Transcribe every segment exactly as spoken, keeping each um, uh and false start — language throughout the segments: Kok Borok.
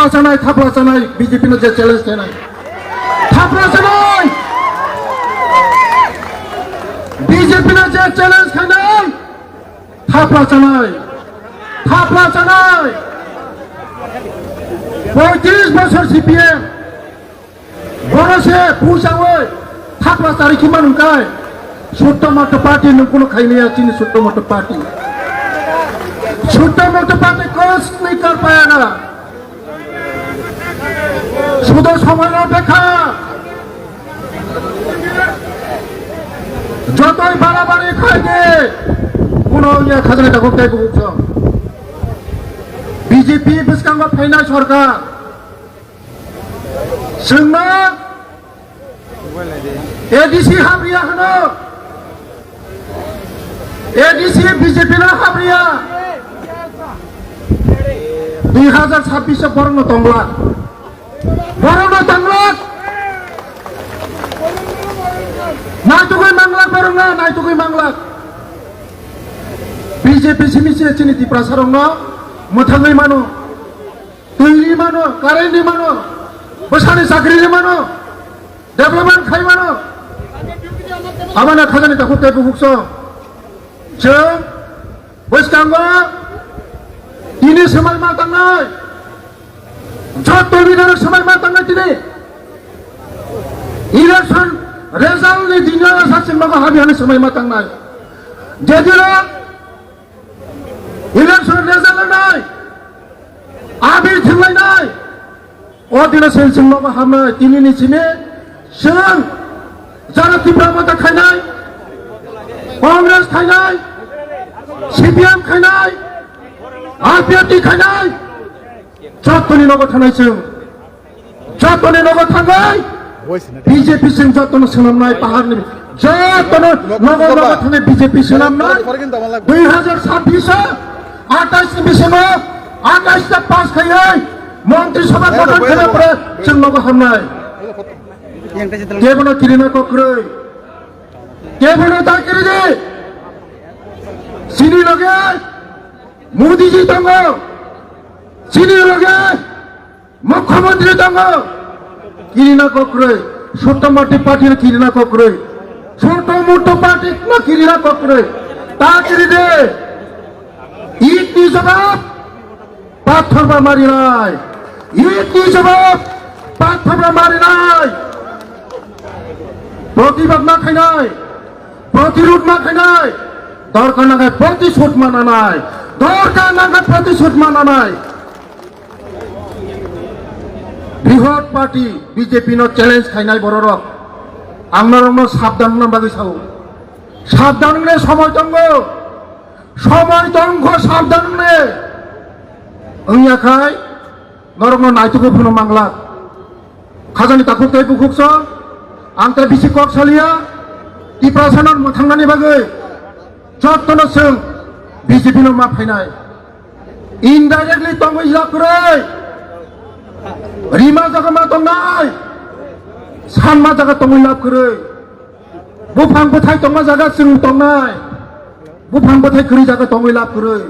Chanai, thapla chanai, B J P no je challenge khainai. Thapla chanai! B J P no je challenge khainai, thapla chanai. Thapla chanai. Poitris bosor C P M. Boro se pusawi thapla chari khima nungkai. Sutto Motto Party nung kuno khaimaya chini Sutto Motto Party. Sutto Motto Party kosni karpayana. Sudo somoino bekha. Jotoi barabari khaide. Kuno ya khajana takhuk tei bukuk song. B J P bwskango phainai sorkar. Chwngno A D C habriya hwno. A D C B J P no habriya. Dui hajar sabbish o borokno tonglak. Borokno tonglak. Naitugwi manglak borokno, naitugwi manglak. B J P simi se chini Tiprasa rokno mwthangwi mano. Twi ri mano, current ri mano, bwsani chakri ri mano, development khai mano. Abana khajani takhuk tei bukuk song. Chwng bwskango tini swmai ma tangnai. Jotto leader swmai ma tangnai tini. Election result ni dino sa chwng nogo habi hani swmai ma tangnai. Jedino Election result nai, abir thwnglainai, o dino se chwng nogo hamnai, tini ni simi chwng jara Tipra Motha khainai, Congress khainai, C P M khainai, R P F T khainai, jottoni nogo thanai chwng. Jotoni nogo thangwi B J P sing jotono swnamnai paharni, jotono nogo nogo thangwi B J P swnamnai. Dui hajar sabbish o atais ni bisingo atais ta pass khaiwi Montri Sabha gothan khaina pore chwng nogo hamnai. Kebono kirina kokrwi, kebono ta kiridi. Chini loge Modi ji tongo, chini loge Mukhyamantri tongo, kirina kokrwi, Sutto Motto Party no kirina kokrwi, Sutto Motto Party no kirina kokrwi, ta kiridi, it ni jawab, pathor ba marinai, it ni jawab, pathor ba marinai, protibad ma khainai, protirud ma khainai, dorkar nangkhe protisud ma nanai, dorkar nangkhe protisud ma nanai. Brihot party B J P no challenge khainai bororok. Ang norokno sabdan wngna bagwi sao. Sabdan wngnai somoi tongo. Somoi tongkho sabdan wngnai. Wngya khai norokno naitugwi phano mangla. Khajani takhuk tei bukhuk song. Ang tei bisi kok saliya. Tiprasa no mwthangnani bagwi. Jottono chwng B J P no ma phainai. Indirectly tongwi lab kwrwi. Rima jaga ma tongnai. Sanma jaga tongwi lab kwrwi. Buphang bwthai tongma jaga chwng tongnai. Buphang bwthai kwrwi jaga tongwi lab kwrwi.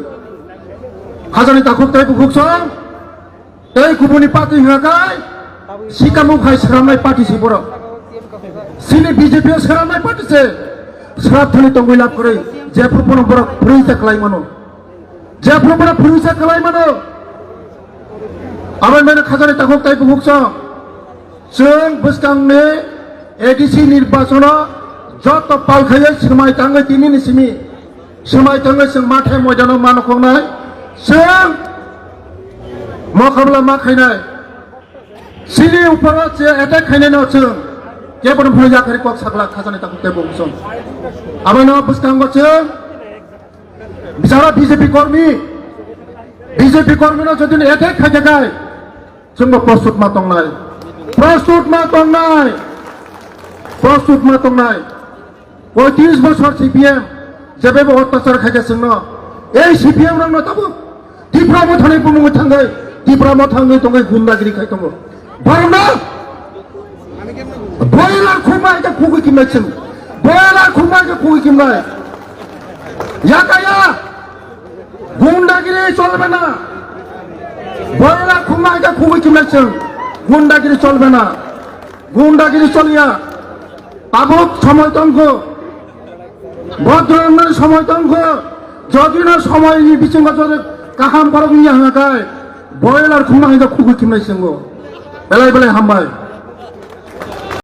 Khajani takhuk tei bukhuk song. Tei kubuni party hwnkha khai sikamung hai swnamnai party se borok. Chini B J P o swnamnai party se. Swrap thani tongwi lab kwrwi. Jephru bono borok phwrwngsa kwlai mano. Jephru bono phwrwngsa kwlai mano. Aboni mane khajani takhuk tei bukhuk song. Chwng bwskangni A D C nirbachono joto pal khaiwi swmai tangwi tinini simi. Swmai tangwi chwng mathai moidano ma nokoknai. Chwng mokhabla ma khainai. Chini uporo je attack khainai no chwng. Kebono phano yakhari kok sakla khajani takhuk tei bukhuk song. Abono bwskango chwng. Bichara B J P kormi. B J P kormi no jodi attack khaikha khai. Chwngbo prostut ma tongnai. Prostut ma tongnai. Prostut ma tongnai. Poitris bosor C P M jebebo ottachar khaikha chwngno. Ei C P M rokno tabuk Tipra Mothani bumungwi thangwi, Tipra Mothangwi tongwi gundagiri khai tongo. Borokno boiler khukma khe khugwi kimnai chwng. Boiler khukma khe khugwi kimnai. Yakaya. Gundagiri cholbe na. Boila khumai khe khugui khimnai chwng. Gundagiri cholbe na. Gundagiri choliya. Tabuk somoi tongkho. Bodromnani somoi tongkho. Jodi no somoi ni bisingo jodi kaham borok ni hanga kai. Boiler khumai khe khugui khimnai chwngo. Belai belai hambai.